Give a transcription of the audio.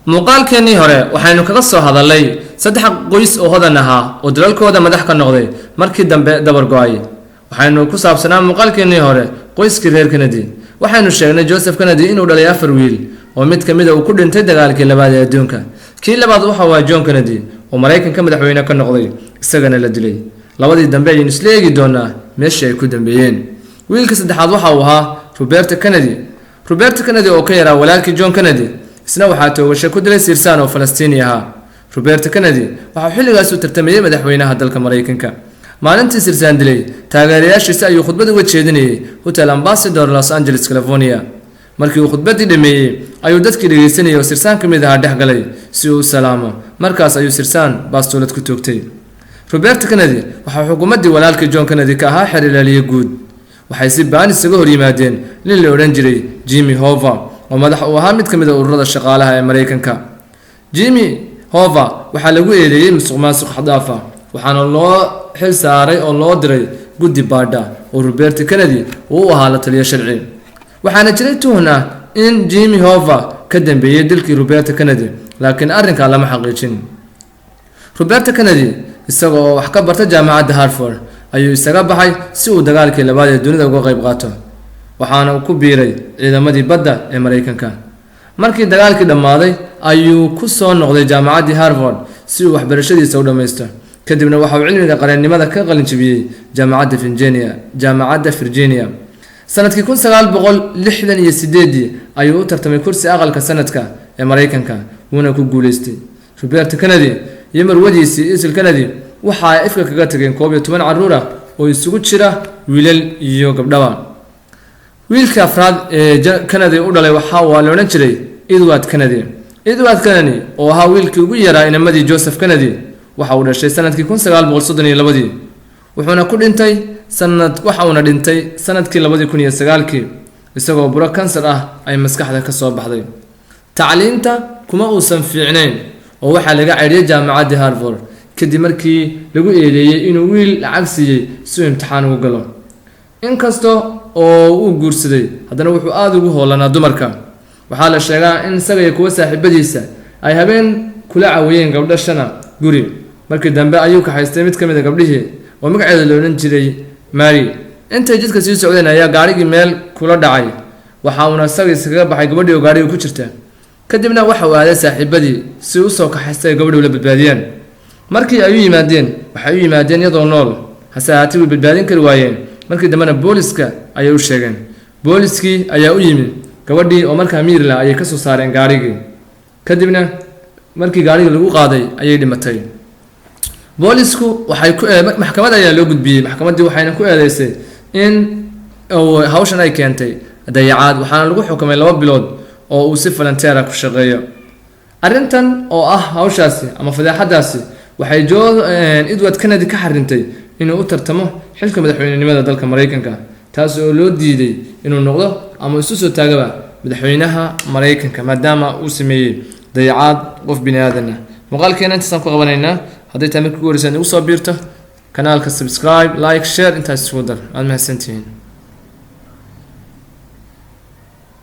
Muuqaalkeennii hore waxaynu kaga soo hadalnay saddex qoys oo hodan ahaa oo dalalkooda madax ka noqday, markii dambe dabar go-ay. Waxaynu ku saabsanaa muuqaalkeennii hore qoyskii reer Kennedy. Waxaynu sheegnay Joseph Kennedy inuu dhalay afar wiil oo mid ka mida uu ku dhintay dagaalkii labaad ee adduunka. Kii labaad waxa waa John Kennedy oo Maraykanka madaxweyne ka noqday, isagana la dilay. Labadii dambe ayaynu isla eegi doonaa meeshii ay ku dambeeyeen. Wiilka saddexaad waxa uu ahaa Roberto Kennedy. Roberto Kennedy oo ka yaraa walaalkii John Kennedy, isna waxaa toogasho ku dilay Sirsaan oo Falastiini ahaa. Roberto Kennedy waxaa xilligaas u tartamayey madaxweynaha dalka Maraykanka. Maalintii Sirsaan dilay, taageerayaashiisa ayuu khudbad uga jeedinayay Hotel Ambassador, Los Angeles, California. Markii uu khudbaddii dhameeyey ayuu dadkii dhegaysanayay oo Sirsaan ka mid ahaa dhex galay si uu u salaamo. Markaas ayuu Sirsaan baastoolad ku toogtay. Roberto Kennedy waxaa xukuumaddii walaalkii John Kennedy ka ahaa xeer ilaaliye guud. Waxay si baan isaga hor yimaadeen nin la odhan jiray Jimmy Hoffa oo madax uu ahaa mid ka mid a ururada shaqaalaha ee Maraykanka. Jimmy Hoffa waxaa lagu eedeeyey musuq maasuq xad-dhaaf ah, waxaana loo xil saaray oo loo diray guddi baadha oo Roberto Kennedy uu u ahaa la taliyo sharci. Waxaana jiray tuhun ah in Jimmy Hoffa ka dambeeyey dilkii Roberto Kennedy, laakiin arrinkaa lama xaqiijin. Roberto Kennedy isaga oo wax ka barta jaamacadda Harvard ayuu isaga baxay si uu dagaalkii labaad ee dunida uga qayb qaato, waxaana uu ku biiray ciidamadii badda ee Maraykanka. Markii dagaalkii dhammaaday ayuu ku soo noqday jaamacaddii Harvard si uu waxbarashadiisa u dhammaysto. Kadibna waxa uu cilmiga qareennimada ka qalin jebiyey Jaamacadda Virginia. Sanadkii 1968-dii ayuu u tartamay kursi aqalka sanadka ee Maraykanka, wuuna ku guuleystay. Roberto Kennedy iyo marwadiisii Ethel Kennedy waxa ay ifka kaga tageen 11 carruur ah oo isugu jira wiilal iyo gabdhaba. Wiilka afraad ee Kennedy u dhalay waxa waa la odhan jiray Edward Kennedy. Edward Kennedy oo ahaa wiilkii ugu yaraa inamadii Joseph Kennedy waxa uu dhashay sanadkii 1932-dii, wuxuuna ku dhintay sanad waxa uuna dhintay sanadkii 2009-kii isagoo buro kansar ah ay maskaxda ka soo baxday. Tacliinta kuma uusan fiicnayn oo waxaa laga ceyriyay jaamacaddii Harvard kadib markii lagu eedeeyey inuu wiil lacag siiyey si uu imtixaan ugu galo. Inkasta oo uu guursaday, haddana wuxuu aada ugu hoolanaa dumarka. Waxaa la sheegaa in isaga iyo kuwa saaxiibadiisa ay habeen kula caweeyeen gabdho shana guri. Markii dambe ayuu kaxaystay mid ka mid a gabdhihii oo magaceeda la odhan jiray Mary. Intay jidka sii socdeen ayaa gaarhigii meel kula dhacay, waxa uuna isaga iskaga baxay gabadhii oo gaadhigii ku jirta. Kadibna waxa uu aaday saaxiibadii si usoo kaxaystay ay gabadhii ula badbaadiyaan. Markii ay u yimaadeen, waxay u yimaadeen iyadoo nool, hase ahaatee way badbaadin kari waayeen. Markii dambena booliska ayay u sheegeen. Booliskii ayaa u yimi. Gabadhii oo markaa miirla ayay kasoo saareen gaarhigii. Kadibna markii gaarhigii lagu qaaday ayay dhimatay. Boolisku waxay ku maxkamad ayaa loo gudbiyey. Maxkamaddii waxayna ku eedeysay in hawshan ay keentay dayacaad, waxaana lagu xukumay 2 bilood oo uu si volunteer ah ku shaqeeyo. Arrintan oo ah hawshaasi ama fadeexadaasi waxay jo Edward Kennedy ka xarintay inuu u tartamo xilka madaxweynenimada dalka Maraykanka, taas oo loo diiday inuu noqdo ama isu soo taagaba madaxweynaha Maraykanka, maadaama uu sameeyey dayacaad qof bini aadan ah. Muuqaalkeena intaasaan ku qabanaynaa. Hadday tahay markii ugu horeysa inagu soo biirto kanaalka, subscribe, like, share, intaas isugu dar. Waad mahadsantihiin.